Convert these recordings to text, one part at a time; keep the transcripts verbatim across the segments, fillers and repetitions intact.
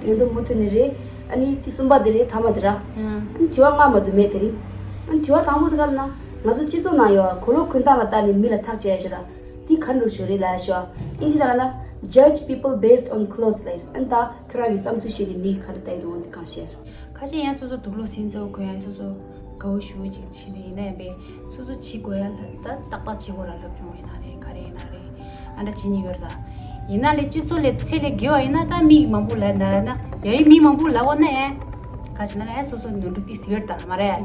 ཡོད་མདོག་མུ་མཐུད་ནས་རེད། ཨ་ནི་དེ་གསུམ་པ་དེ་རེད། ཐ་མ་དེ་ར། ཨ་ནི་དྲི་བ་ལྔ་མ་གཏོགས་མེད་དེ་རིང་། ཨ་ནི་དྲི་བ་དང་པོ་དེ་ག་རེ་ན། ང་ཚོ་སྤྱི་ཚོགས་ནང་ཡོད་གོ་ལོག་གོན་སྟངས་ལ་བལྟས་ནས་མི་ལ་ཐག་བཅད་ཡ་ཞིག་ར། དེ་ག་འདྲ་ཞིག་རེད་ལབ་ཤོག་ཨིན་ཇི་ནང་ལ་ན། Judge people based on clothes ལབ་ཡོད། ཨ་ནི་ད་ཁྱོད་རང་གིས་བསམ་ཚུལ་ཞིག་གིས་མི་ག་འདྲ་ལྟ་ཡི་འདུག་འོ་འདི་གང་བཤད། ཁ་ཤས་ཡང་སོ་སོ་དུག་ལོག་སིང་ཚ་བོ་གོན་ཡ་སོ་སོ་དགའ་བོ་ཞུ་ཅིག་བྱེད་ནས་ཡིན་ན་ཡང་པས་སོ་སོ་བྱེད་དགོས་ཡ་ལ་ད་ཏག་ཏག་བྱེད་དགོས་ར། སློབ་སྦྱོང་ཡིན་ན་རེད་ག་རེ་ཡིན་ན་རེད། ཨ་འདྲ་བྱེད་ཉིན་ཡོད་ར། ད་ཡིན་ན་ལས་སྤྱི་ཚོགས་ལས་ཚད་ལས་བརྒལ་བ་ཡིན་ན་ད་མི་མང་པོ་ལ་ན་ན་ཡ་ཡི་མི་མང་པོ་ལ་འོ་ན་ཡ་ག་བྱེད་ན་ལ་ཡ་སོ་སོ་ནོར་འཁྲུལ་ཏིས་ཡོད་ར་ད་མ་རེད།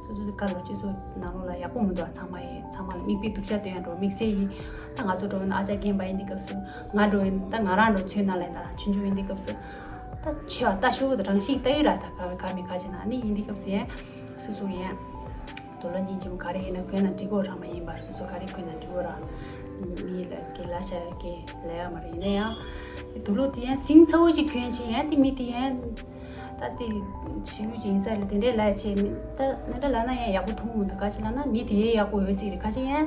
སོ་སོ་ག་ལ་སྤྱི་ཚོགས་ནང་ལོགས་ལ་ཡག་པོ་མི་འདུག་ཚང་མ་ཡིན་ཚང་མ་ལ་མིག་དཔེ་སྡུག་ཅག་སྟོན་ཡ་འགྲོ་དམིགས་བསལ་ཡིན། ད་ང་ཚོ་འགྲོ་ན་ཨ་ཅག་རྒན་པ་ཡིན་དུས་སྐབས་སུ་ང་འགྲོ་ཡིན་ད་ང་རང་འགྲོ་ཚུལ་ན་ལ་ཡིན་ད་རང་ཆུང་ཆུང་ཡིན་དུས་སྐབས་སུ། ད་ཆེ་བ་ལྟ་ཤོག་དང་རང་ཤིག་ལྟ་ཡི་ར། ད་ག་བའི་ག་མི་ག་ཅི་ན་ནི་ཡིན་འདི་སྐབས་སུ་ཡང་སུ་སུ་ཡང་དུ་ལོ་ཉིན་གཅིག་ག་རེ་ཡིན་ན་གོན་ན་འགྲིག་གོ་རང་མ་ཡིན་པར་སུ་སུ་ག་རེ་གོན་ན་འགྲིག་གོ་ར། མི་ལ་གི་ལ་ཤ་གི་ལ་ཡ་མ་རེད་ཡིན་ན་ཡང་དུ་ལོ་དེ་ཡང་སིང་ཚ་བོ་ཅིག་གོན་ཅིག་ཡང་དེ་མི་དེ་ཡང་ད་དེ་ཞི་བུ་ཅིག་ཡིན་ས་ལ་དེ་འདྲའི་ལ་ཡ་ཆེ་ནི་ད་ནི་འདྲ་ལ་ན་ཡང་ཡག་པོ་མཐོང་མི་འདུག་ག་ཅི་ལ་ན་མི་དེ་ཡང་ཡག་པོ་ཡོད་སྲིད་རེད་ག་ཅི་ཡང་།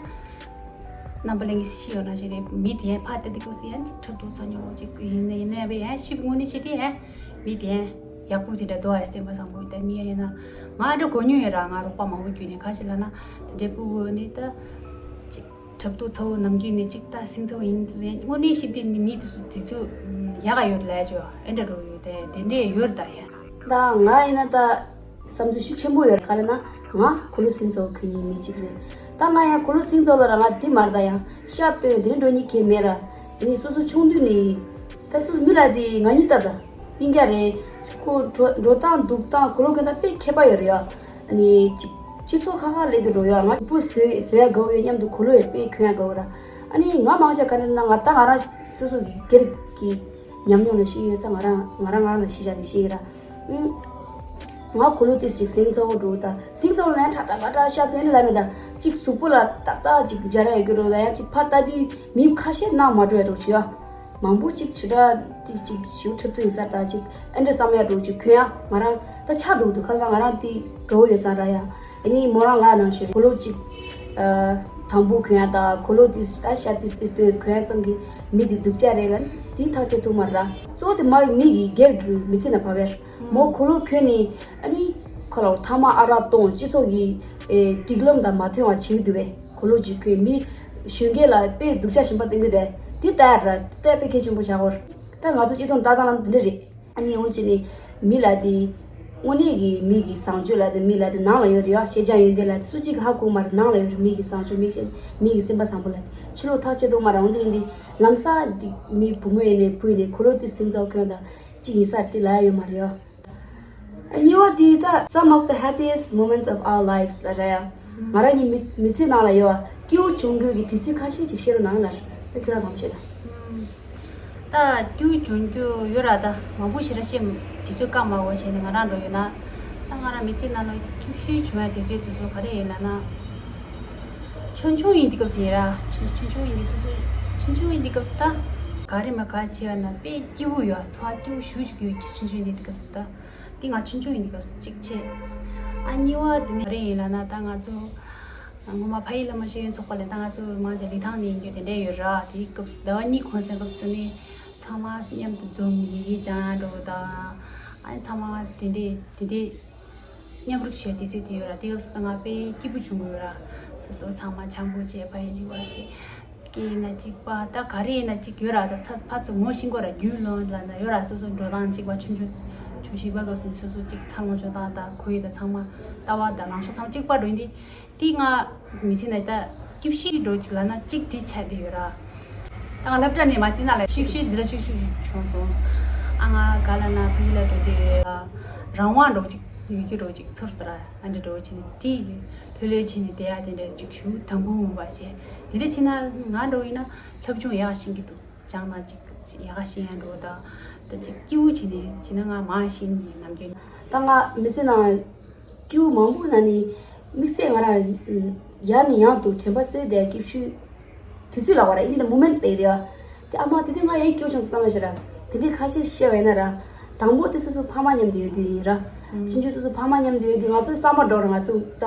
རྣམ་པ་ལྷན་རྒྱས་ཤི་ཡོད་ན་ཞིག་རེད། མི་དེ་ཡང་ཕ་དེ་དེ་ཀུ་སི་ཡང་ཁྲབ་ཏུ་ཚ་ཉོ་ཅིག་ཡིན་ན་ཡིན་ན་བས་ཡང་ཤི་བོ་ནི་ཆེ་དེ་ཡང་མི་དེ་ཡང་ཡག་པོ་དེ་འདྲ་དོ་ཡ་སེམས་པ་བཟང་པོ་དེ་མི་ཡང་ཡིན་ན་ང་འདྲ་གོ་ཉོ་ཡོད་ར། ང་རོགས་པ་མང་པོ་བརྒྱུད་ནས་ཁ་ཤས་ལ་ན་དེ་འདྲའི་ཕྲུ་གུ་ནི་ད་ཅིག་ཁྲབ་ཏུ་ཚ་བོ་ནམ་རྒྱུན་ནས་ཅིག་ད་སེམས་ཚ་བོ་ཡིན་དངོས་གནས་ཤི་དེ་ནི་མི་དེ་ཚོ་དེ་ཚོ་ཡག་ག་ཡོད་ལས་ཅོ་ཨེ་འདྲ་འགྲོ་ཡོད་དེ་དེ་འདྲའི་ཡོད་ད་ཡ། ད་ང་ཡིན་ན་ད། བསམ་ཚུལ་ཤུགས་ཆེན་པོ་ཡོད་རེད། ག་རེ་ན་ང་གོ་ལོ་སིང་ཚ་བོ་གོན་ཡིན་མི་གཅིག་རེད། ད་ང་ཡང་གོ་ལོ་སིང་ཚ་བོ་ལ་ར་ང་འདི་མར་ད་ཡང་ཤ་སྟོན་དེ་འདྲ་འགྲོ་ཉིད་ཁེ་མེད་ར། ཡིན་ནི་སོ་སོ་ཆུང་དུས་ནི་ད་སོ་སོ་མི་ལ་དེ་ང་གཉིས་ལྟ་ད་སྙིང་རྒྱ་རེད། ཁོ་འགྲོ་འགྲོ་སྟངས་འདུག་སྟངས་གོ་ལོ་གོན་སྟངས་དཔེ་ཁྱད་པར་ཡོད་རེད་ཡ། ཨ་ནི་ཅིག་སྤྱི་ཚོགས་ཁག་ཁག་སླེབས་དུས་འགྲོ་ཡ་ང་སྤུ་བཟོས་བཟོ་ཡ་དགའ་བོ་ཡོད་མཉམ་དུ་གོ་ལོ་ཡོད་དཔེ་གོན་ཡ་དགའ་བོ་ར། ཨ་ནི་ང་མང་ཆེ་ག་རེ་ན་ང་ད་ང་རང་སོ་སོ་གི་སྒེར་གྱི་ཉམས་མྱོང་ནང་བཤད་ཡོད་ཙང་ང་རང་ང་རང་ང་རང་ལ་ཤེས་བྱ་དེ་བཤད་ཡིན་ར། ཨུམ། ང་གོ་ལོ་ཏིས་ཅིག་སིང་ཚ་བོ་འགྲོ་ད་སིང་ཚ་བོ་ལ་ཡང་ཁྲག་ཁྲག་ཁྲག་ཁྲག་ཤ་དེ་ནི་ལ་མེད་ད་ཅིག་གཟུགས་པོ་ལ་ཏག་ཏག་ཅིག་འཇའ་ར་ཡོད་གི་རོ་ད་ཡང་ཅིག་ཕར་ལྟ་དུས་མི་ཁ་ཤས་ནང་མ་འགྲོ་ཡ་འགྲོ་ཞུ་ཡ། མང་པོ་ཅིག་ཞུ་དྲ་ཏི་ཅིག་ཞུ་ཁྲབ་ཏུ་ཡིན་ས་ད་ཅིག་ཨེ་འདྲ་བསམ་ཡ་འགྲོ་ཅིག་གོན་ཡ་ང་རང་ད་ཆགས་འགྲོ་གི་འདུག་ཁ་ལ་ང་རང་ཏི་དགའ་བོ་ཡོད་ཙང་ར་ཡ། ཨ་ནི་མོ་རང་ལ་ནང་བཞིན་གོ་ལོ་གཅིག་ཨ། དང་པོ་གོན་ཡ་དང་གོ་ལོ་དེ་ད་ཤ་པི་སི་སྟོད་གོན་ཡ་ཙམ་གྱིས་མི་དེ་སྡུག་ཅག་རེད་ལ་དེ་ཐག་ཆོད་ཐུབ་མ་ར། གཙོ་བོ་དེ་མ་མི་གི་སྒེར་གྱི་མི་ཚེ་ན་བབས་པས་མོ་གོ་ལོ་གོན་ནི་ཨ་ནི་ཁོ་ལ་ཐ་མ་ཨ་རག་གཏོང་སྤྱི་ཚོགས་ཀྱི་ཨེ་སྒྲིག་ལམ་དང་མ་མཐུན་པ་བྱེད་འདུག་པས་གོ་ལོ་གཅིག་གོན་མི་གཞོན་སྐྱེས་ལ་དཔེ་སྡུག་ཅག་ཞིམ་པ་སྟོན་གི་འདུག་དེ་ལྟ་ཡ་ར་ལྟ་དཔེ་གལ་ཆེན་པོ་བྱ་དགོས་ར། ད་ང་ཚོ་སྤྱི་ཚོགས་ལྟ་སྟངས་ལ་འདི་འདྲ་རེད། ཨ་ནི་འོན་ཅི་ནི་མི་ལ་དེ་དངོས་གནས་ཀྱི་མི་གི་བཟང་སྤྱོད་ལ་དེ་མི་ལ་དེ་ནང་ལ་ཡོད་རེད་ཡ། ཤེས་བྱ་ཡོན་ཏན་ལ་སུ་གཅིག་ཧ་གོ་མ་རེད། ནང་ལ་ཡོད་རེད། མི་གི་བཟང་སྤྱོད་མི་ཤེས་མི་གི་སེམས་པ་བཟང་པོ་ལ་ཕྱི་ལོགས་ཐག་ཆོད་འདུག་མ་རེད། འོན་ཏེ་ཡིན་དེ་ལམ་སང་དེ་མི་བུ་མོ་ཡིན་ནས་བུ་ཡིན་ནས་གོ་ལོ་དེ་སིང་ཚ་བོ་གོན་ད་གཅིག་ཡིན་ས་རེད། དེ་ལ་ཡ་ཡོད་མ་རེད་ཡ། གཉིས་པ་དེ་ད་some of the happiest moments of our lives ལ་རེད་ཡ། ང་རང་གཉིས་མི་མི་ཚེ་ནང་ལ་ཡོད་སྐྱིད་པོ་བྱུང་དགོས་ཀྱི་དུས་ཚོད་ཁ་ཤས་ཅིག་བཤད་རོགས་གནང་ལ་ད་ཁྱོད་རང་ཚང་མ་བཤད་ད། ད་སྐྱིད་པོ་བྱུང་རྒྱུ་ཡོད་ར། ད་མང་པོ་ཞེ་དྲག་བཤད་དུས་ཚོད་བཀག་མ་དགོས་བྱས་ནས་ང་རང་འགྲོ་ཡོད་ན། ད་ང་རང་མི་ཚེ་ནང་ལ་སྐྱིད་ཤོས་བྱུང་བའི་དུས་ཚོད་དེ་ཚོ་ག་རེ་ཡིན་ལབ་ན། ཆུང་ཆུང་ཡིན་དུས་སྐབས་སུ་ཡིན་ར། ཆུང་ཆུང་ཆུང་ཆུང་ཡིན་དུས་སོ་སོ་ཆུང་ཆུང་ཡིན་དུས་སྐབས་སུ་ད་ག་རེ་མ་ག་བྱས་པ་ན་དཔེ་སྐྱིད་པོ་ཡོད། ཚོར་བ་སྐྱིད་པོ་ཞེ་པོ་ཅིག་ཡོད། ཆུང་ཆུང་ཡིན་དུས་སྐབས་སུ་ད། འདི་ང་ཆུང་ཆུང་ཡིན་དུས་སྐབས་སུ་གཅིག་བྱས། ཨ་གཉིས་པ་དེ་ནི་ག་རེ་ཡིན་ལབ་ན་ད་ང་ཚོ་སྔོན་མ་ཕ་ཡུལ་ལ་མ་ཤེས་ཡོན་ཚོགས་པ་ལས་ད་ང་ཚོ་མང་ཆེ་ལི་ཐང་ནས་ཡིན་རྒྱུ་དེ་འདྲ་ཡོད་ར། དེའི་སྐབས་སུ་ཟླ་བ་གཉིས་གུང་སེང་སྐབས་སུ་ནི་ཚང་མ་མཉམ་དུ་འཛོམས་ཡི་གེ་སྦྱང་འགྲོ་དང་། ཨ་ནི་ཚང་མ་དེ་འདྲས་དེ་འདྲས་མཉམ་རུབ་བྱས་དུས་ཚོད་དེ་ཡོད་ར། དེ་སྐབས་སུ་ང་དཔེ་སྐྱིད་པོ་བྱུང་གི་ཡོད་ར། སོ་སོ་ཚང་མ་འཆམ་པོ་བྱས་ཕ་ཡུལ་གཅིག་པ་དེ། སྐད་ཡིན་ན་གཅིག་པ་ད་ག་རེ་ཡིན་ན་གཅིག་ཡོད་ར། ད་ཚ་ཕར་ཚུར་ངོ་ཤེས་དགོས་ར། རྒྱུས་ལོན་ལ་ན་ཡོད་ར། སོ་སོ་འགྲོ་སྟངས་གཅིག་པ། ཆུང་ཆུང་ཆུང་ཤིག་པ་སྐབས་སུ་སོ་སོ་གཅིག་ཚ་ངོ་སྤྱོད་སྟངས་དང་ཁོར་ཡུག་དང་ཚང་མ་ལྟ་བ་དང་ལངས་ཕྱོགས་ཚང་མ་གཅིག་པ་འགྲོ་ཡིན་དེ། དེ་ང་མི་ཚེ་ན་ད་སྐྱིད་ཤོས་འགྲོ་གཅིག་ལ་ན་གཅིག་དེ་ཆགས་བསྡད་ཡོད་ར། ད་ང་སློབ་གྲྭ་ནས་མ་བརྩིས་ན་ལ་ཤུབ་ཤུབ་འཛི་ལ་ཤུབ་ཤུབ་བྱུང་སོང་། ཨ་ང་ག་ལ་ན་ཕ་གི་ལ་འགྲོ་དེ་རང་དབང་འགྲོ་གཅིག་ཡོད་རྒྱུ་འགྲོ་གཅིག་ཚོར་སོང་ར། ཨ་འདྲ་འགྲོ་གཅིག་དེ། ལྷོད་ལྷོད་བྱས་ནས་བསྡད་ཡ་དེ་འདྲ་ཅིག་ཞུ་དང་པོ་ངོ་མ་བྱས། དེ་འདྲ་བྱས་ན་ང་འགྲོ་ཡིན་ན་སློབ་སྦྱོང་ཡག་ཤེས་ཀྱི་འདུག་སྦྱང་ན་ཅིག་ཡག་ཤེས་ཡང་འགྲོ་དང་། ད་ཅིག་སྐྱིད་པོ་བྱས་ནས་བྱས་ན་ང་མང་ཤེས་ནས་ནམ་རྒྱུན། ད་ང་མི་ཚེ་ནང་སྐྱིད་པོ་མང་པོ་ན་ནི་དམིགས་བསལ་ང་རང་ཡང་ནས་ཡང་དུ་དྲན་པ་གསོས་བསྡད་སྐྱིད་ཤོས་དུས་ཚོད་ལ་བ་ར་ཨིན་ཇི་ན་མོ་མེན་ཊི་ལ་རེད་བ། དེ་ཨ་མ་དེ་དུས་ང་ཡང་སྐྱིད་པོ་བྱུང་བསམ་ཡ་ཞིག་ར། དེ་འདྲའི་ཁ་ཤས་བཤད་པ་ཡིན་ན་ར། དང་པོ་དེ་སོ་སོ་ཕ་མ་མཉམ་དུ་ཡོད་དུས་ཡིན་ར། ཆུང་ཆུང་སོ་སོ་ཕ་མ་མཉམ་དུ་ཡོད་དུས་ང་ཚོ་ས་མ་འགྲོ་ར། ང་ཚོ་ད།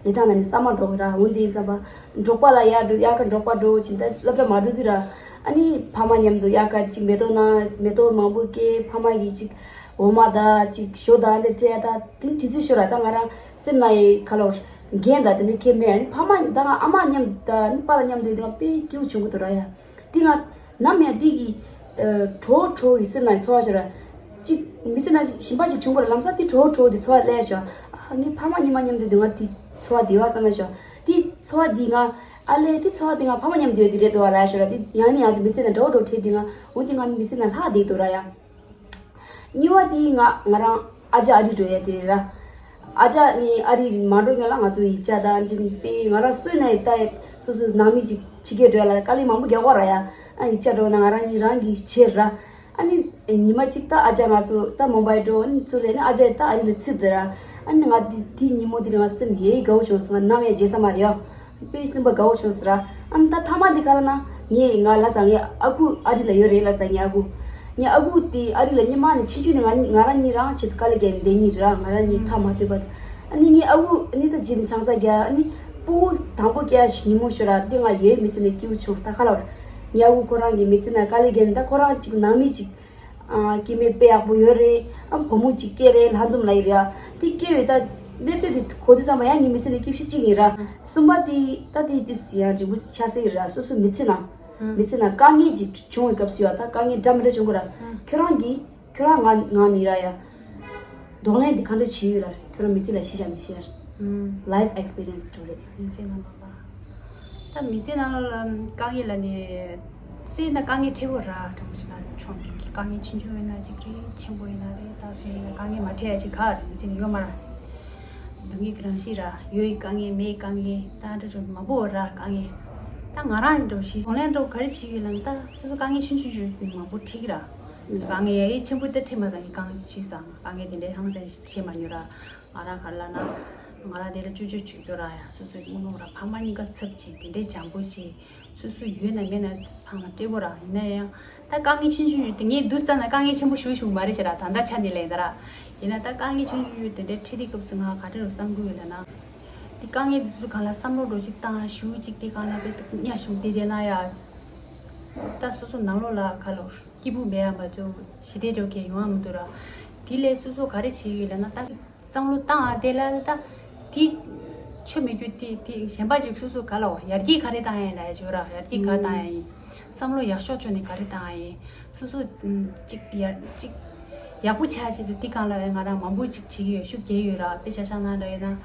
ལི་ཐང་ན་ནི་ས་མ་འགྲོ་གི་ར། འོན་ཏེ་ཡིན་བསམ་པ། འབྲོག་པ་ལ་ཡར་འགྲོ་ཡར་ཁ་འབྲོག་པ་འགྲོ་ཅིང་ད་སློབ་གྲྭ་མ་འགྲོ་དུས་ར། ཨ་ནི་ཕ་མ་མཉམ་དུ་དབྱར་ཁ་ཅིག་མེ་ཏོག་ནང་མེ་ཏོག་མང་པོ་སྐྱེས། ཕ་མ་གིས་ཅིག་འོ་མ་དང་ཅིག་ཞོ་དང་འདྲ་སྤྲད་ད། དེ་དུས་ཚོད་ཤོར་ར། ད་ང་རང་སེམས་ནང་ཡི་ཁ་ལོ་འགན་དང་དེ་འདྲ་ཁྱེད་མེད། ཨ་ནི་ཕ་མ་དང་ཨ་མ་མཉམ་དང་ཨ་ནི་པཱ་ལགས་མཉམ་དུ་ཡོད་དུས་ང་དཔེ་སྐྱིད་པོ་བྱུང་གི་འདུག་ར་ཡ། དེ་ང་ནམ་ཡང་དེ་གི་ཨ་གྲོགས་གྲོགས་ཡི་སེམས་ནང་ཚོར་བ་ཤོར་ར། ཅིག་མི་ཚེ་ནང་ཞིམ་པ་ཅིག་བྱུང་དགོས་ར། ལམ་སང་དེ་གྲོགས་གྲོགས་དེ་ཚོར་བ་སླེབས་ཤོག་ཨ་ངའི་ཕ་མ་གཉིས་མ་མཉམ་དུ་ཡོད་དུས་ང་དེ་ཚོར་བ་བདེ་བ་བསམ་ན་ཤོག་དེ་ཚོར་བ་དེ་ང་ཨ་ལས་དེ་ཚོར་བ་དེ་ང་ཕ་མ་མཉམ་དུ་ཡོད་དེ་རེད་འདུག་བ་ལ་ཤོར་ར། དེ་ཡང་ནས་ཡང་དུ་མི་ཚེ་ནང་འགྲོ་འགྲོ་ཁྲིད་དེ་ང་འོ་དེ་ང་མི་ཚེ་ནང་ལྷག་བསྡད་འདུག་ར་ཡ། གཉིས་པ་དེ་ང་ང་རང་ཨ་ཅག་ཨ་རི་འགྲོ་ཡ་དེ་རེད་ར། ཨ་ཅག་ནི་ཨ་རི་མ་འགྲོ་སྔོན་ལ་ང་ཚོ་ཡིག་ཆ་དང་ཅིག་དཔེ་ང་རང་སོས་ནས་ད་སོ་སོ་ནང་མི་ཅིག་ཕྱི་རྒྱལ་འགྲོ་ཡ་ལ་དཀའ་ལས་མང་པོ་རྒྱག་གོ་ར་ཡ། ཨ་ཡིག་ཆ་འགྲོ་ན་ང་རང་ཉིད་རང་གིས་བྱེད་ར། ཨ་ནི་ཉི་མ་གཅིག་ད་ཨ་ཅག་ང་ཚོ་ད་མུམ་བྷའི་འགྲོ། ཨ་ནི་ཚུར་ལ་ནི་ཨ་ཅག་ད་ཨ་རི་ལ་ཚུད་དེ་ར། ཨ་ནི་ང་དེ་དེ་ཉིན་མོ་དེ་རིང་ང་སེམས་ཡེ་དགའ་བོ་བྱུང་སོང་། ང་ནམ་ཡང་བརྗེད་ས་མ་རེད་ཡ། དཔེ་སེམས་པ་དགའ་བོ་བྱུང་ཟེར་ར། ཨ་ནི་ད་ཐ་མ་འདི་ག་ལ་ན་ངས་ང་ལ་ས་ངའི་ཨ་ཁུ་ཨ་རི་ལ་ཡོད་རེད་ལ་ས། ངའི་ཨ་ཁུ་ངའི་ཨ་ཁུ་དེ་ཨ་རི་ལ་སྔོན་མ་ནས་ཕྱི་རྒྱུད་ནས་ང་ང་རང་གཉིས་རང་ཆེད་དུ་དཀའ་ལས་བརྒྱབ་ནས་བསྡད་མཁན་རེད་ར། ང་རང་གཉིས་ཐག་མ་ཐུག་པ་དེ། ཨ་ནི་ངའི་ཨ་ཁུ་ཨ་ནི་ད་རྗེས་ནས་ཆང་ས་རྒྱག་ཨ་ནི་སྤུ་གུ་དང་པོ་སྐྱེ་ཡ་ཞིག་ཉིན་མོ་ཤོར་ར། དེ་ང་ཡོད་མི་ཚེ་ནས་སྐྱིད་པོ་བྱུང་ས་ཁ་ལོར། ངའི་ཨ་ཁུ་ཁོ་རང་གི་མི་ཚེ་ནང་དཀའ་ལས་བརྒྱབ་ནས་ད་ཁོ་རང་གཅིག་ནང་མི་གཅིག་ཨ་སྐྱེ་དམན་དཔེ་ཡག་པོ་ཡོད་རེད། ཨ་བུ་མོ་གཅིག་སྐྱེས་རེད། ལྷ་འཛོམས་ལ་ཡིན་རེད། ཨ་དེ་སྐྱེས་ཡོད་ད་གནས་ཚུལ་དེ་གོ་དུས་ཙམ་པ་ཡང་ངའི་མི་ཚེ་ནས་སྐྱིད་ཤོས་གཅིག་ཡིན་ར། གསུམ་པ་དེ་ད་དེ་དེ་ཡང་འབྲིང་པོ་ཆགས་སྲིད་ཀྱི་ར། སོ་སོའི་མི་ཚེ་ནང་མི་ཚེ་ནང་དཀའ་ངལ་ཅིག་བྱུང་བའི་སྐབས་སུ་ཡང་ད་དཀའ་ངལ་འདྲ་མི་འདྲ་བྱུང་གི་ར། ཁྱོད་རང་གིས་ཁྱོད་རང་ང་ང་ནི་ར་ཡ། གདོང་ལེན་དེ་ག་འདྲ་བྱས་ཡོད་ལ་ཁྱོད་རང་མི་ཚེ་ལ་ཤེས་བྱ་མི་ཤེས་ཡ། Life experience་འགྲོ་རེད། མི་ཚེ་ནང་ལོགས་ལ། ད་མི་ཚེ་ནང་ལོགས་ལ་དཀའ་ངལ་ལ་ནི་སེ་ན་དཀའ་ངལ་ཁྲི་བོ་ར་དྲང་པོ་བྱས་ན་ཆུང་ཆུང་གི་དཀའ་ངལ་ཆུང་ཆུང་ཡིན་ན་ཅིག་རེད། ཆེན་པོ་ཡིན་ན་རེད། ད་སུ་ཡིན་ན་དཀའ་ངལ་མ་འཕྲད་ཡ་ཅིག་ག་རེད། མི་ཚེ་ནི་ཡོད་མ་ར། སྡུག་བསྔལ་གྱི་རང་བཞིན་ར་ཡོད་ཡི་དཀའ་ངལ་མེད་ཡི་དཀའ་ངལ་ད་འདྲ་ཅུང་མང་པོ་ར་དཀའ་ངལ། ད་ང་རང་འགྲོ་ཞིག་གདོང་ལེན་འགྲོ་ག་རེ་བྱེད་ཀྱི་ཡོད་ལ་ནི་ད་སོ་སོ་དཀའ་ངལ་ཆུང་ཆུང་ཆུང་མང་པོ་འཕྲད་ཀྱི་ར། དཀའ་ངལ་ཡ་ཡི་ཆེན་པོ་ད་འཕྲད་མ་སོང་། ཡི་དཀའ་ངལ་ཆེ་སང་དཀའ་ངལ་དེ་འདྲའི་ཧང་སང་ཞིག་འཕྲད་མ་མྱོང་ར། ང་རང་ག་རེ་ལབ་ན། ང་རང་དེ་ལ་ཅོ་ཅོ་བྱེད་རྒྱུ་ར་ཡ། སོ་སོའི་རྨོ་ནོ་ར་ཕ་མ་གཉིས་ཀ་ཚབ་བྱེད་དེ་འདྲའི་འཇམ་པོ་བྱེད། སོ་སོ་ཡོད་ན་མེད་ན་ཕང་ན་སྤྲད་པོ་ར། ཡིན་ན་ཡང་ད་དཀའ་ངལ་ཆུང་ཆུང་ཡོད་དེ་ངས་འདུག་ས་ན་དཀའ་ངལ་ཆེན་པོ་ཞུ་ཞུ་མ་རེད་ཤི་ར། ད་ལྟ་ཆ་ནས་ལས་ད་ར། ཡིན་ན་ད་དཀའ་ངལ་ཆུང་ཆུང་ཡོད་དེ་འདྲའི་འཕྲད་དུས་སྐབས་སུ་ང་ག་རེ་རུ་བསམ་གི་ཡོད་ལབ་ན། དེ་དཀའ་ངལ་དེ་ཚོ་གང་ལ་བསམ་བློ་འགྲོ་ཅིག་བཏང་ཞུ་ཅིག་དེ་གང་ལ་དཔེ་དུ་གཉའ་ཞུ་དེ་དེ་ན་ཡ། ད་སོ་སོ་ནང་ལོགས་ལ་ག་ལོ་སྐྱིད་པོ་མེད་ཡ་མ་ཚོ་ཞི་བདེ་འགྲོ་མཁན་ཡོང་བ་མི་འདུག་ར། དེ་ལས་སོ་སོ་ག་རེ་བྱེད་ཀྱི་ཡོད་ལབ་ན་ད། བསམ་བློ་བཏང་ཨ་དེ་ལ་ད་དེ་ཆོ་མི་རྒྱུ་དེ་དེ་གཞན་པ་ཅིག་སོ་སོ་ག་ལ་བ་ཡར་རྒྱས་ག་རེ་བཏང་ཡ་ལ་ཡ་ཅོ་ར། ཡར་རྒྱས་ག་བཏང་ཡ་ཡིན། བསམ་བློ་ཡག་ཤོས་ཅོ་ནས་ག་རེ་བཏང་ཡ་ཡིན། སོ་སོ་ཅིག་ཡར་ཅིག་ཡག་པོ་ཆགས་ཅིག་དེ་དེ་གང་ལ་ཡ་ང་རང་མང་པོ་ཅིག་བྱེད་ཀྱི་ཡོད། ཤུགས་རྒྱག་ཡོད་ར། དཔེ་ཆ་ཆ་ན་འདྲ་ཡོད་ན་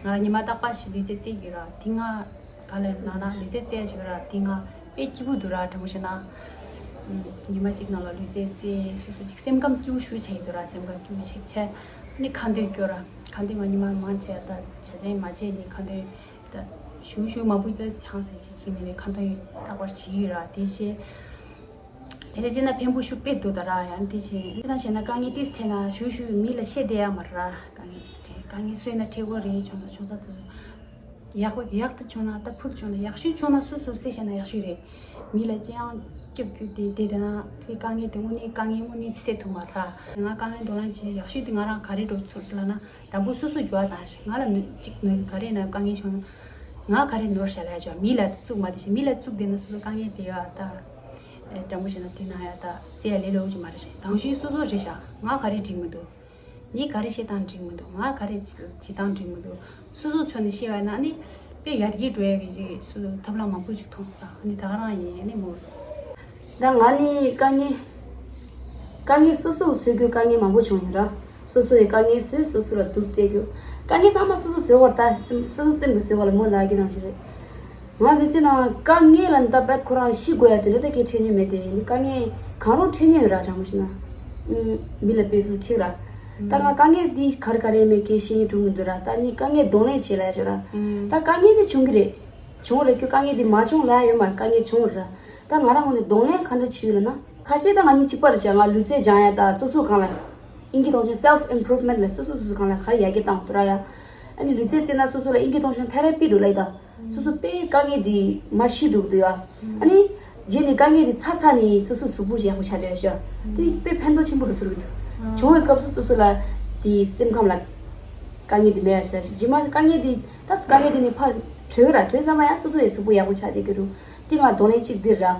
ང་རང་ཉི་མ་རྟག་པར་ཞིག་ལུས་རྩལ་རྩེད་ཀྱི་ཡོད་ར། དེ་ང་ག་ལ་ན་ན་ལུས་རྩལ་རྩེད་ཡ་ཅོ་ར། དེ་ང་དཔེ་སྐྱིད་པོ་འདུག་ར་དྲང་པོ་བཤད་ན། ཉི་མ་གཅིག་ནང་ལ་ལུས་རྩལ་རྩེད་སོ་སོ་ཅིག་སེམས་ཁམས་སྐྱིད་པོ་ཞུ་བྱེད་ཀྱི་འདུག་ར། སེམས་ཁམས་སྐྱིད་པོ་ཞིག་བྱས་ནི་ཁ་འདོན་སྐྱོར་ར། ཁ་འདོན་ང་ཉི་མ་མང་ཆེ་ད་བྱ་ཆེན་མ་བྱས་ནི་ཁ་འདོན་ད་ཞུ་ཞུ་མ་བུ་ད་ཆང་ཟེར་ཞིག་གིས་ནི་ཁ་འདོན་རྟག་པར་བྱེད་ཀྱི་ཡོད་ར། དེ་བྱས་དེ་ལས་བྱས་ན་ཕན་པོ་ཤུགས་དཔེ་འདུག་ད་ར། ཡང་དེ་བྱས་དེ་ན་བྱས་ན་དཀའ་ངལ་ཏིས་ཆེ་ན་ཞུ་ཞུ་མི་ལ་བཤད་བསྡད་ཡ་མ་ར། དཀའ་ངལ་དེ་དཀའ་ངལ་སོས་ན་ཁྲེལ་གོ་རེད། ཆུང་ས་ཆུང་ས་དེ་ཚོ། ཡག་པོ་ཡག་ཏུ་བྱུང་ན་ད་ཕུར་བྱུང་ན་ཡག་ཤོས་བྱུང་ན་སོ་སོ་སེ་བྱས་ན་ཡག་ཤོས་རེད། མི་ལ་ཅི་ཡང་སྐྱོབ་རྒྱུ་དེ་དེ་དེ་ན་དེ་དཀའ་ངལ་དེ་དངོས་གནས་དཀའ་ངལ་དངོས་གནས་སེལ་ཐུབ་མ་རེད། ང་དཀའ་ངལ་གདོང་ལེན་བྱེད་ཡག་ཤོས་དེ་ང་རང་ག་རེ་འགྲོ་ཚུལ་ལ་ན་དང་པོ་སོ་སོ་འགྱུར་བ་བཏང་ཞིག་ང་ལ་ནུས་གཅིག་ནུས་ག་རེ་ན་དཀའ་ངལ་བྱུང་ན་ང་ག་རེ་ནོར་བྱ་ལ་ཡ་ཅོ་མི་ལ་བཙུགས་མ་དེ་ཞིག་མི་ལ་བཙུགས་དེ་ན་སོ་སོ་དཀའ་ངལ་དེ་ཡ་ད་དྲང་པོ་བྱས་ན་དེ་ན་ཡ་ད་སེ་ཡ་ལེ་ལོ་ཅིག་མ་རེད་ཞིག་དང་ཤོས་སོ་སོ་རེད་ཤག་ང་ག་རེ་འགྲིག་མི་འདུག་ངས་ག་རེ་བཤད་སྟངས་འགྲིག་མི་འདུག་ང་ག་རེ་བྱེད་སྟངས་འགྲིག་མི་འདུག་སོ་སོ་ཚོ་ནས་བཤད་པ་ན་ནི་དཔེ་ཡར་རྒྱས་འགྲོ་ཡ་གི་ཅིག་སོ་སོ་ཐབས་ལམ་མང་པོ་ཅིག་མཐོང་སོང་། ཨ་ནི་ད་ག་རང་ཡིན། ཨ་ནི་མོ་ད་ང་ནི་དཀའ་ངལ་དཀའ་ངལ་སོ་སོ་བཟོ་རྒྱུ་དཀའ་ངལ་མང་པོ་བྱུང་ཡོད་ར། སོ་སོ་ཡི་དཀའ་ངལ་བཟོས་སོ་སོ་ལ་སྡུག་སྤྲད་རྒྱུ། དཀའ་ངལ་ཚང་མ་སོ་སོ་བཟོས་བར་ད་སེམས་སོ་སོ་སེམས་ཀྱི་བཟོས་བ་ལ་མོ་ལབ་ཀྱི་ནང་བཞིན་རེད། ང་མི་ཚེ་ནང་དཀའ་ངལ་ལ་ནི་ད་བད་ཁོ་རང་ཤི་དགོས་ཡ་དེ་འདྲ་ད་གས་འཕྲད་མྱོང་མེད་དེ། ནི་དཀའ་ངལ་གང་རུང་འཕྲད་མྱོང་ཡོད་ར་དྲང་མོ་བཤད་ན། ཨུམ། མི་ལ་དཔེ་སུ་འཁྲིག་ར། ད་ང་དཀའ་ངལ་འདི་ག་རེ་ག་རེ་མེད་གས་ཤེས་ཡོན་གྲུང་གི་འདུག་ར། ད་ནི་དཀའ་ངལ་གདོང་ལེན་བྱེད་ལ་ཡ་ཤོད་ར། ད་དཀའ་ངལ་འདི་བྱུང་གི་རེད། བྱུང་རེད་ཁྱོད་དཀའ་ངལ་འདི་མ་བྱུང་ལ་ཡ་ཡོད་མ་རེད། དཀའ་ངལ་བྱུང་ར། ད་ང་རང་ངོས་ནས་གདོང་ལེན་ག་འདྲ་བྱེད་ཡོད་ལ་ན། ཁ་ཤས་ད་ང་གཉིས་གཅིག་པ་རེད་ཤག་ང་ལུས་རྩལ་སྦྱང་ཡ་ད་སོ་སོ་གང་ལ་ཡ། ཨིན་སྐད་གཏོང་ཆོག་self improvement ལ་སོ་སོ་སོ་སོ་གང་ལ་ག་རེ་ཡར་རྒྱས་བཏང་འདུག་ར་ཡ། ཨ་ནི་ལུས་རྩལ་རྩེད་ན་སོ་སོ་ལ་ཨིན་སྐད་གཏོང་ཆོག་ཐེ་ར་པི་འགྲོ་ལ་ཡི་ད། སོ་སོ་དཔེ་དཀའ་ངལ་འདི་མ་ཤི་འགྲོ་གི་འདུག་ཡ། ཨ་ནི་རྗེས་ནས་དཀའ་ངལ་འདི་ཚར་ཚར་ནས་སོ་སོ་གཟུགས་པོ་ཡག་པོ་ཆགས་བསྡད་ཡ་ཤག་དེ་དཔེ་ཕན་ཐོགས་ཆེན་པོ་རུ་ཚོར་གི་འདུག་བྱུང་བའི་སྐབས་སུ་སོ་སོ་ལ་དེ་སེམས་ཁམས་ལ་དཀའ་ངལ་འདི་མེད་ཡ་ཤག་རྗེས་མ་དཀའ་ངལ་འདི་ད་དཀའ་ངལ་འདི་ནི་ཕར་གྲོལ་ར་གྲོལ་ཙམ་པ་ཡང་སོ་སོ་ཡི་གཟུགས་པོ་ཡག་པོ་ཆགས་བསྡད་ཀྱི་རུ། དེ་ང་གདོང་ལེན་གཅིག་འདིར་ར།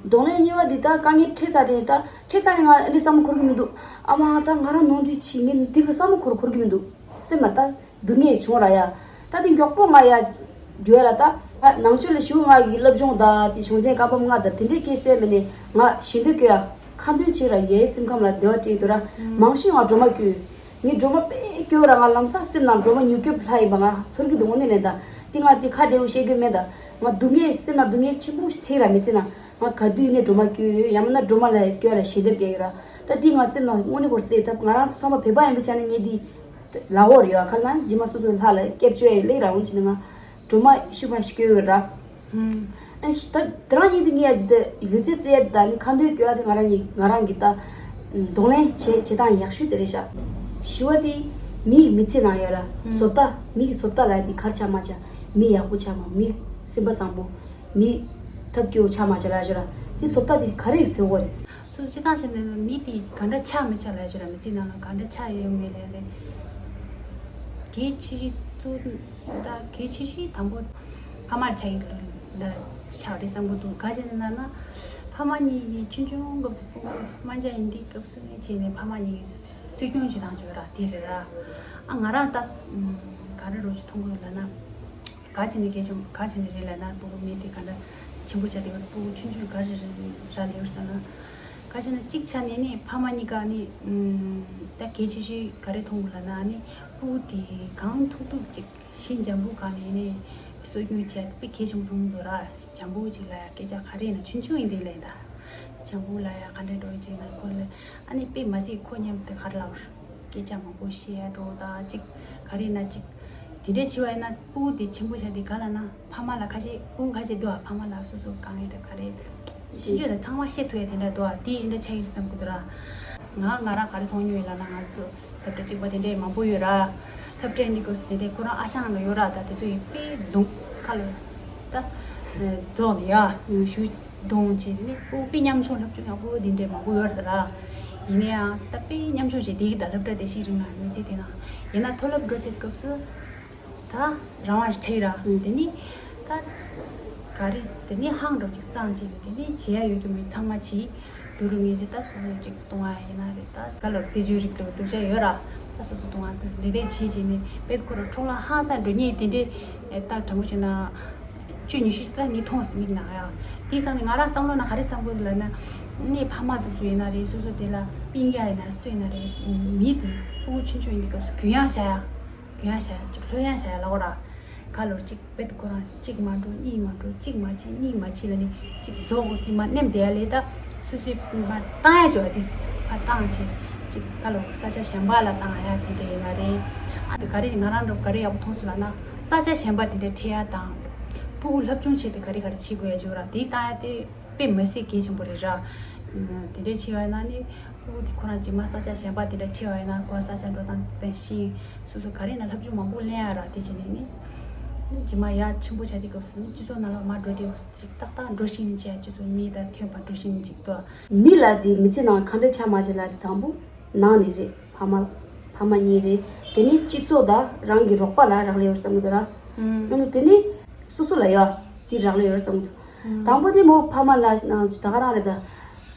གདོང་ལེན་གཉིས་པ་འདི་ད་དཀའ་ངལ་འཕྲད་ཚར་དེ་ད་འཕྲད་ཚར་ནས་ང་འདི་བསམ་བློ་འཁོར་གི་མི་འདུག་ཨ་མ་ད་ང་རང་ནོར་འཁྲུལ་བྱས། ངས་འདི་གི་བསམ་བློ་འཁོར་འཁོར་གི་མི་འདུག་སེམས་ལ་ད་སྡུག་བསྔལ་བྱུང་ར་ཡ། ད་དེ་མགྱོགས་པོ་ང་ཡ་རྒྱུ་ལ་ད་ང་ནང་ཆོས་ལ་ཞུ། ང་གི་སློབ་སྦྱོང་དང་དེ་གཞུང་ཆེན་བཀའ་འབུམ་ལྔ་དང་དེ་འདྲའི་སྐད་བཤད་མི་ནས་ང་ཞེ་འདོད་སྐྱོ་ཡ། ཁ་འདོན་བྱེད་ར་ཡའི་སེམས་ཁམས་ལ་བདེ་བ་སྤྲད་འདུག་ར། མང་ཤོས་ང་སྒྲོལ་མ་སྐྱོ། ངས་སྒྲོལ་མ་དཔེ་སྐྱོ་ར། ང་ལམ་སང་སེམས་ནང་སྒྲོལ་མ་མྱུར་སྐྱོབ་ལྷ་ཡིན་པ་ང་ཚོར་གི་འདུག་དངོས་གནས་ལན་ད་དེ་ང་དེ་ཁ་བདེ་བོ་བཤད་རྒྱུ་མེད་ད། ང་སྡུག་བསྔལ་སེམས་ལ་སྡུག་བསྔལ་ཆེན་པོ་ཞིག་འཕྲད་ར་མི་ཚེ་ན། ང་ག་དུས་ནས་སྒྲོལ་མ་སྐྱོ་ཡོད། ཡང་མིན་ན་སྒྲོལ་མ་ལ་སྐྱོ་ལ་ཞེ་འདོད་སྐྱེ་ཡོད་ར། ད་དེ་ང་སེམས་ནང་དངོས་གནས་ཁོར་སེ་ཐབས་ང་རང་ཚོ་ཚང་མ་བོད་པ་ཡིན་པའི་ཆ་ནས་ངས་དེ་ལ་འོར་ཡོད། ཁ་ལ་ན་རྗེས་མ་སོ་སོའི་ལྷ་ལ་སྐྱབས་བཅོལ་ཡ་ལེགས་ར་འོང་བྱས་ནས་ང་སྒྲོལ་མ་ཤི་བ་ཞིག་སྐྱོ་ཡོད་ར། ཨ་ཤི་ད་དེ་རང་ཡིན་དུས་ངས་ཡ་ཇི་ལྟ་ཡིག་ཚད་བཙལ་ཡ་དང་ནི་ཁ་འདོན་སྐྱོ་ཡ་དེ་ང་རང་ཡིན། ང་རང་གི་ད་གདོང་ལེན་བྱེད་བྱེད་སྟངས་ཡག་ཤོས་དེ་རེད་ཤག་ཞི་བ་དེ་མི་ཡི་མི་ཚེ་ནང་ཡོད་ར། བཟོ་ལྟ་མི་གི་བཟོ་ལྟ་ལ་ཡ་དེ་གར་ཆ་མ་ཆ། མི་ཡག་པོ་ཆ་མ། མི་སེམས་པ་བཟང་པོ། མི་ཐབས་སྐྱོ་ཆ་མ་ཆ་ལ་ཡ་ཤོད་ར། དེ་བཟོ་ལྟ་དེ་ག་རེ་ཟེར་བ་རེད། སོ་སོ་སྤྱི་བཏང་བྱས་ན་མི་དེ་ག་འདྲ་ཆགས་མི་ཆགས་ལབ་ཡ་ཅིག་ར། མི་ཚེ་ནང་ལ་ག་འདྲ་ཆགས་ཡོད་མེད་ལབ་ཡ་ལས། གལ་ཆེ་ཤོས་གཙོ་ད་གལ་ཆེ་ཤོས་དང་པོ་ཕ་མར་ཆགས་ཡོད་ལ་ཆགས་རེད་བསམ་གྱི་འདུག་ག་ཅི་ན་ན་ཕ་མ་གཉིས་ཀྱིས་ཆུང་ཆུང་སྐབས་སུ་སྤུ་གུ་དམར་འབྱར་ཡིན་དུས་སྐབས་སུ་ནས་བྱས་ནས་ཕ་མ་གཉིས་ཀྱིས་གསོ་སྐྱོང་བྱེད་སྟངས་ཅིག་ཡོད་ར། དེ་རེད་ར། ཨ་ང་རང་ད་ག་རེ་རོགས་ཅིག་མཐོང་གི་ཡོད་ལབ་ན། ག་བྱས་ནས་གལ་ཆེན་ག་བྱས་ནས་རེད་ལབ་ན་སྤུ་གུ་མི་དེ་ག་འདྲ་ཆེན་པོ་ཆགས་དེ་ག་སྤུ་གུ་ཆུང་ཆུང་ག་རེ་རེད་ར་ལེ་བར་ཟ་ན། ག་བྱས་ན་གཅིག་ཆ་ནས་ནི་ཕ་མ་གཉིས་ཀ་ནི་ད་གལ་ཆེ་ཤོས་ག་རེ་མཐོང་དགོས་ལབ་ན་ནི་སྤུ་གུ་དེ་གང་ཐུབ་ཐུབ་ཅིག་གཞི་འཇམ་པོ་ག་ནས་ནི་གསོ་སྐྱོང་བྱས་དཔེ་གལ་ཆེན་པོ་མཐོང་གི་འདུག་ར། འཇམ་པོ་ཅིག་ལ་ཡ་སྐད་ཆ་ག་རེ་ཡིན་ན་ཆུང་ཆུང་ཡིན་དེ་ལས་ད་འཇམ་པོ་ལ་ཡ་ག་འདྲ་འགྲོ་ཅིག་ན་ཁོ་ལ་ཨ་ནི་དཔེ་མ་སྲིད་ཁོ་མཉམ་དུ་ག་རེ་ལབ་ར། སྐད་ཆ་མང་པོ་བཤད་ཡ་འགྲོ་ད་ཅིག་ག་རེ་ན་ཅིག་དེ་འདྲས་བྱས་པ་ཡིན་ན་སྤུ་གུ་དེ་ཆེན་པོ་བྱ་དེ་ག་ལ་ན་ཕ་མ་ལ་ཁ་ཤས་སྤུ་གུ་ཁ་ཤས་འདུག་ཨ་ཕ་མ་ལ་སོ་སོ་གང་ཡིན་ད་ག་རེ་ཤེས་ཕྱིན་ཆོད་ལ་ཚང་མ་བཤད་ཐུབ་ཡ་དེ་འདྲ་འདུག་ཨ་དེ་འདྲ་ཆགས་ཡིན་བསམ་གི་འདུག་ར། ང་ང་རང་ག་རེ་མཐོང་མྱོང་ཡོད་ལབ་ན་ང་ཚོ་སློབ་གྲྭ་གཅིག་པ་དེ་འདྲས་མང་པོ་ཡོད་ར། སློབ་གྲྭ་འདི་སྐབས་སུ་དེ་འདྲས་ཁོ་རང་ཨ་ཞང་ལ་ཡོད་ར། ད་དེ་ཚོ་ཡི་དཔེ་རྫོང་ཁ་ལ་ད་རྫོང་ལ་ཡ་ཞུ་གཏོང་བྱས་ནས་ཨོ་དཔེ་ཉམ་ཆུང་སློབ་སྦྱོང་ཡག་པོ་འདི་འདྲས་མང་པོ་ཡོད་རེད་ད་ར། ཡིན་ན་ཡང་ད་དཔེ་ཉམ་ཆུང་བྱས་དེ་གི་ད་སློབ་གྲྭ་དེ་ཤེས་རིག་ན་མི་ཚེ་དེ་ནང་ཡིན་ན་མཐོ་སློབ་འགྲོ་ཚེ་སྐབས་སུ་ད་རང་དབང་ཆེ་ར། དེ་ནི་ད་ག་རེ་དེ་ནི་ཧང་འགྲོ་ཅིག་སང་ཅིག་ལ་དེ་ནི་བྱེད་ཡ་ཡོད་རྒྱུ་མེད་ཚང་མ་བྱེད་དུ་རུ་ངེས་ཏེ་ད་སོ་སོ་ཅིག་གཏོང་བ་ཡིན་ན་རེད། ད་ག་ལ་རྩེད་འཇོའི་རིགས་ལ་སྡུག་ཅག་ཡོད་ར། ད་སོ་སོ་གཏོང་བ་དེ་འདྲས་བྱེད་ཅིག་ནི་དཔེ་ཁོ་ར་འཁྲུག་ལ་ཧང་སང་འགྲོ་ཉེས་དེ་འདྲས་ད་དྲང་པོ་བྱས་ན། བཅུ་ཉི་ཤུ་ཙམ་ངས་མཐོང་སོང་མིག་ནང་ཡང་། དེའི་སང་ནས་ང་རང་བསམ་བློ་ནང་ག་རེ་བསམ་དགོས་ལབ་ན། ངའི་ཕ་མ་དེ་ཚོ་ཡིན་ན་རེད། སོ་སོ་དེ་ལ་སྤུན་ཀྱག་ཡིན་ན་རེད། སུ་ཡིན་ན་རེད། མི་དེ་སྤུ་གུ་ཆུང་ཆུང་ཡིན་དུས་སྐབས་སུ་གུ་ཡངས་བྱ་ཡ། གུ་ཡངས་བྱ་ཡ་ཅིག་ལྷོད་ཡངས་བྱ་ཡ་ལབ་དགོས་ར། ག་ལོར་གཅིག་རྦད་དེ་ཁོ་རང་གཅིག་མ་འགྲོ་གཉིས་མ་འགྲོ་གཅིག་མ་བྱེད་གཉིས་མ་བྱེད་ལབ་ནས་གཅིག་རྫོགས་དགོས་དེ་མ་ནེམ་བསྡད་ཡ་ལས་ད། སོ་སོའི་མ་བཏང་ཡ་ཅོ་ཡ་དེ་ཕ་བཏང་བྱེད་ཅིག་ག་ལོར་ས་ཆ་གཞན་པ་ལ་བཏང་ཡ་དེ་འདྲ་ཡིན་ན་རེད། ཨ་དེ་ག་རེ་ང་རང་འགྲོ་ག་རེ་ཡག་པོ་མཐོང་སོང་ལབ་ན། ས་ཆ་གཞན་པ་དེ་འདྲ་ཁྲིད་ཡ་དང་། སྤུ་གུ་སློབ་སྦྱོང་བྱེད་དུས་ག་རེ་ག་རེ་བྱེད་དགོས་ཡ་བྱེད་ར། དེ་བཏང་ཡ་དེ་དཔེ་མི་སྲིད་གལ་ཆེན་པོ་རེད་ར། དེ་འདྲ་བྱེད་པ་ན་ནི་སྤུ་གུ་དེ་ཁོ་རང་རྗེས་མ་ས་ཆ་གཞན་པ་དེ་འདྲ་ཁྲིད་པ་ཡིན་ན་ཁོ་རང་ས་ཆ་འགྲོ་སྟངས་དེ་ཤེས། སོ་སོ་ག་རེ་ན་སློབ་སྦྱོང་མང་པོ་ལེན་ཡ་ར། དེ་བྱས་ནས་ནི་རྗེས་མ་ཡ་ཆེན་པོ་བྱ་དུས་སྐབས་སུ་ནི་སྤྱི་ཚོགས་ནང་ལ་མར་འགྲོ་དུས་ཅིག་ཏག་ཏག་འགྲོ་ཤེས་ནི་བྱས། སྤྱི་ཚོགས་མི་དང་མཐུན་པ་འགྲོ་ཤེས་ནི་ཅིག་ཏོ། མི་ལ་དེ་མི་ཚེ་ནང་ག་འདྲ་ཆགས་མ་ཆགས་ལ་དེ་དང་པོ་ནང་ནས་རེད། ཕ་མ། ཕ་མ་གཉིས་རེད། དེ་ནས་སྤྱི་ཚོགས་དང་རང་གི་རོགས་པ་ལ་རག་ལས་ཡོད་བསམ་གི་འདུག་ར། ཨ་ནི་དེ་ནས་སོ་སོ་ལ་ཡ་དེ་རག་ལས་ཡོད་བསམ་གི་འདུག་དང་པོ་དེ་མོ་ཕ་མ་ལ་ནང་ད་ག་རང་རེད་ད།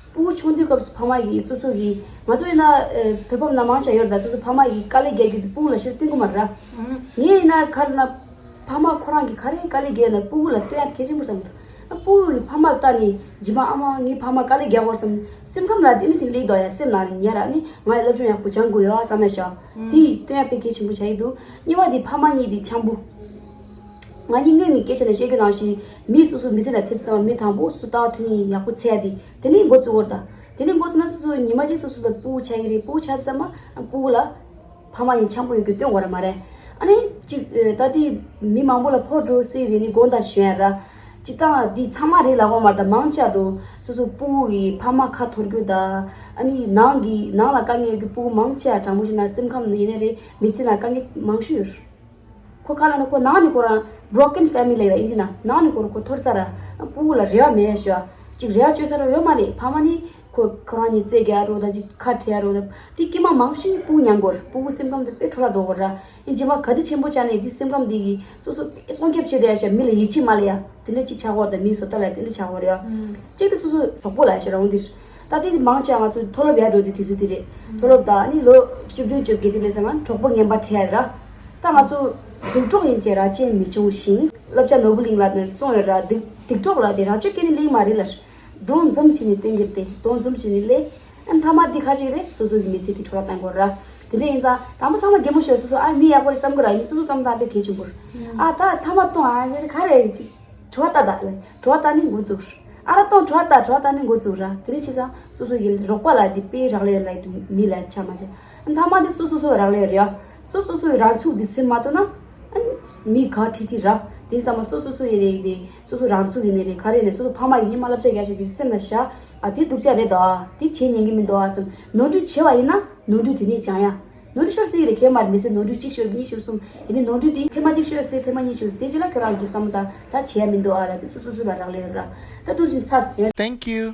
སྤུ་གུ་ཆུང་དུས་སྐབས་སུ་ཕ་མ་གིས་སོ་སོ་གིས་ང་ཚོ་ཡིན་ན་བོད་པ་ན་མང་ཆེ་ཡོད་རེད་ད། སོ་སོ་ཕ་མ་གིས་དཀའ་ལས་རྒྱག་རྒྱུ་དེ་སྤུ་གུ་ལ་ཕྱིར་སྟོན་གི་མ་རེད་ར། ངས་ཡིན་ན་ག་རེ་ན། ཕ་མ་ཁོ་རང་གིས་ག་རེ་དཀའ་ལས་རྒྱག་ན་སྤུ་གུ་ལ་སྟོན་ཡ་གལ་ཆེན་པོ་བསམ་གི་འདུག་སྤུ་གུ་གིས་ཕ་མ་ལ་ལྟ་ནས་རྗེས་མ་ཨ་མ་ངའི་ཕ་མ་དཀའ་ལས་རྒྱག་གོ་བསམ། སེམས་ཁམས་ལ་དེ་ནི་ཞིག་སླེབས་འདུག་ཡ། སེམས་ནང་ཉར་ནི་ང་ཡི་སློབ་སྦྱོང་ཡག་པོ་སྦྱང་དགོས་ཡོད་ཨ་བསམ་ཡ་ཤག་དེ་ཡིས་སྟོན་ཡ་དཔེ་གལ་ཆེན་པོ་ཆགས་ཀྱི་འདུག་གཉིས་པ་དེ་ཕ་མ་གཉིས་དེ་འཆམ་པོ། ང་གཉིས་སྔོན་ནས་སྐད་ཆ་ནས་བཤད་རྒྱུ་ནང་བཞིན་མི་སོ་སོ་མི་ཚེ་ལ་ཚེ་ཚང་མ་མི་དང་པོ་སུ་ལྟ་བ་མཐུན་ཡིན་ཡག་པོ་འཚོལ་ཡ་དེ་དེ་ནས་འགོ་བཙུགས་དགོས་རེད་ད། དེ་ནས་འགོ་བཙུགས་ན་སོ་སོ་ཉི་མ་གཅིག་སོ་སོ་ལ་སྤུ་གུ་ཆགས་ཀྱི་རེད། སྤུ་གུ་ཆགས་དུས་ཙམ་པ་སྤུ་གུ་ལ། ཕ་མ་གཉིས་འཆམ་པོ་ཡོད་རྒྱུ་སྟོན་དགོས་རེད་མ་རེད། ཨ་ནི་གཅིག་ཨེ་ད་དེ་མི་མང་པོ་ལ་ཕོག་འགྲོ་སྲིད་རེད་ནི་དགོངས་དག་ཞུ་ཡ་ར། སྤྱིར་བཏང་འདི་ཚང་མ་རེད་ལབ་དགོས་མ་རེད་ད། མང་ཆེ་བ་འགྲོ་སོ་སོ་སྤུ་གུ་གི་ཕ་མ་ཁ་འཐོར་རྒྱུ་ད། ཨ་ནི་ནང་གི་ནང་ལ་དཀའ་ངལ་ཡོད་རྒྱུ་སྤུ་གུ་མང་ཆེ་བ་དྲང་པོ་ཞུ་ན་སེམས་ཁམས་ཡིན་ནི་རེད། མི་ཚེ་ན་དཀའ་ངལ་མང་ཤོས་ཡོད་རེད། ཁོ་ག་ལ་ན་ཁོ་ནང་ནས་ཁོ་རང་broken family ལ་ཡིན་གྱི་ན་ནང་ནས་ཁོ་རང་ཁོ་འཐོར་ཚར་ར། སྤུ་གུ་ལ་རེ་བ་མེད་ཡ་ཞུ་བ། གཅིག་རེ་བ་བཅོལ་ས་ར་ཡོད་མ་རེད། ཕ་མ་ནི། ཁོ་ཁོ་རང་གཉིས་རྩེད་རྒྱག་རོགས་དང་ཅིག་ཁ་བྲལ་རོགས་དང་དེ་སྐྱེས་མ་མང་ཤོས་སྤུ་གུ་ཉམས་དགོས་རེད། སྤུ་གུ་སེམས་ཁམས་དེ་དཔེ་འཕྲོ་བརླག་འགྲོ་གི་རེད། ཡིན་རྗེས་མ་ག་དུས་ཆེན་པོ་ཆགས་ནས་དེ་སེམས་ཁམས་དེ་གི་སོ་སོ་སྲུང་སྐྱོབ་བྱེད་བསྡད་ཡ་ཆ་མི་ལ་ཡིད་ཆེས་མ་ལ་ཡ་དེ་འདྲ་ཅིག་ཆགས་ཀྱི་ཡོད་རེད། མིའི་བཟོ་ལྟ་ལ་དེ་འདྲ་ཆགས་ཀྱི་ཡོད་རེད་ཡ། གཅིག་དེ་སོ་སོ་གྲོགས་པོ་ལ་ཡ་ཞེ་རང་དེ་ད་དེ་མང་ཆེ་བ་ང་ཚོ་མཐོ་སློབ་ཡར་འགྲོ་དུས་དུས་ཚོད་དེ་རེད། མཐོ་སློབ་དང་ཨ་ནི་ལོ་བཅུ་བདུན་བཅོ་བརྒྱད་དེ་ལས་ས་ང་གྲོགས་པོ་ངན་པ་འཕྲད་ཡ་ར། ད་ང་ཚོ་སྡིག་གྲོགས་ཡིན་ཅེས་ར་ཅེས་མི་བྱུང་ཞིང་། བསླབ་བྱ་ནོར་བུ་གླིང་ལགས་ནས་གསུངས་ཡོད་ར། སྡིག་སྡིག་གྲོགས་ལ་དེ་རང་ཆོས་སྐྱེ་ནི་གླེང་མ་རེད་ལ། གདོང་འཛུམ་བྱས་ནས་བསྟན་གྱི་དེ་གདོང་འཛུམ་བྱས་ནས་ལས། ཨ་མཐའ་མ་འདི་ཁ་ཅིག་རེད། སོ་སོ་གི་མི་ཚེ་དེ་འཕྲོ་བརླག་བཏང་དགོས་ར། དེ་འདྲ་ཡིན་ཙང་དང་པོ་ཚང་མ་གད་མོ་ཤོར། སོ་སོ་ཨ་མི་ཡག་པོ་རེད་བསམ་གི་ར། ཡིན་སོ་སོ་བསམ་སྟངས་དཔེ་གལ་ཆེན་པོ་རེད། ཨ་ད་མཐའ་མ་གཏོང་ཨ་ཅེ་ག་རེ་ཅིག་བྲོ་བ་ལྟ་ད་ལ་བྲོ་བ་ལྟ་ནི་འགོ་བཙུགས། ཨ་ར་གཏོང་བྲོ་བ་ལྟ་བྲོ་བ་ལྟ་ནི་འགོ་བཙུགས་ར། དེ་འདྲ་བྱས་ཙང་སོ་སོ་གི་རོགས་པ་ལ་དེ་དཔེ་རག་ལས་ལ་དེ་མི་ལ་ཆ་མ་ཆ། མཐའ་མ་དེ་སོ་སོ་སོ་རག་ལས་རེད་ཡ། སོ་སོ་སོའི་རང་ཚུགས་དེ་སེམས་མ་གཏོང་ན། ཨ་མི་ག་ཁྲིག་ཁྲིག་ར། དེ་ཙམ་མ་སོ་སོ་སོ་ཡི་རེད་དེ། སོ་སོ་རང་ཚུགས་ཡིན་ནི་རེད། ག་རེ་ནས་སོ་སོ་ཕ་མ་ཡིན་ཉི་མ་བསླབ་བྱ་རྒྱག་བྱེད་རྒྱུ་སེམས་ལ་བཞག་ཨ་དེ་སྡུག་ཅག་རེད་དོ། ཨ་དེ་བྱེད་ཉན་གི་མི་འདུག་ཨ་བསམ། ནོར་འཁྲུལ་བྱས་པ་ཡིན་ན་ནོར་འཁྲུལ་དེ་ནས་སྦྱང་ཡ། ནོར་འཁྲུལ་ཤོར་སྲིད་ཀྱི་རེད། གལ་མ་རེད་མི་ཚེ་ནོར་འཁྲུལ་གཅིག་ཤོར་གཉིས་ཤོར་གསུམ་ཡིན་ནི་ནོར་འཁྲུལ་དེ་ཐེངས་མ་གཅིག་ཤོར་སྲིད། ཐེངས་མ་གཉིས་ཤོར་སྲིད། དེ་རྗེས་ལ་ཁྱོད་རང་གི་བསམ་བློ་བཏང་ད་བྱེད་ཡ་མི་འདུག་ཨ་ལ་དེ་སོ་སོ་སོ་ལ་རག་ལས་ཡོད་ར། ད་དུ་ཞིག་ཚར་སོང་། Thank you.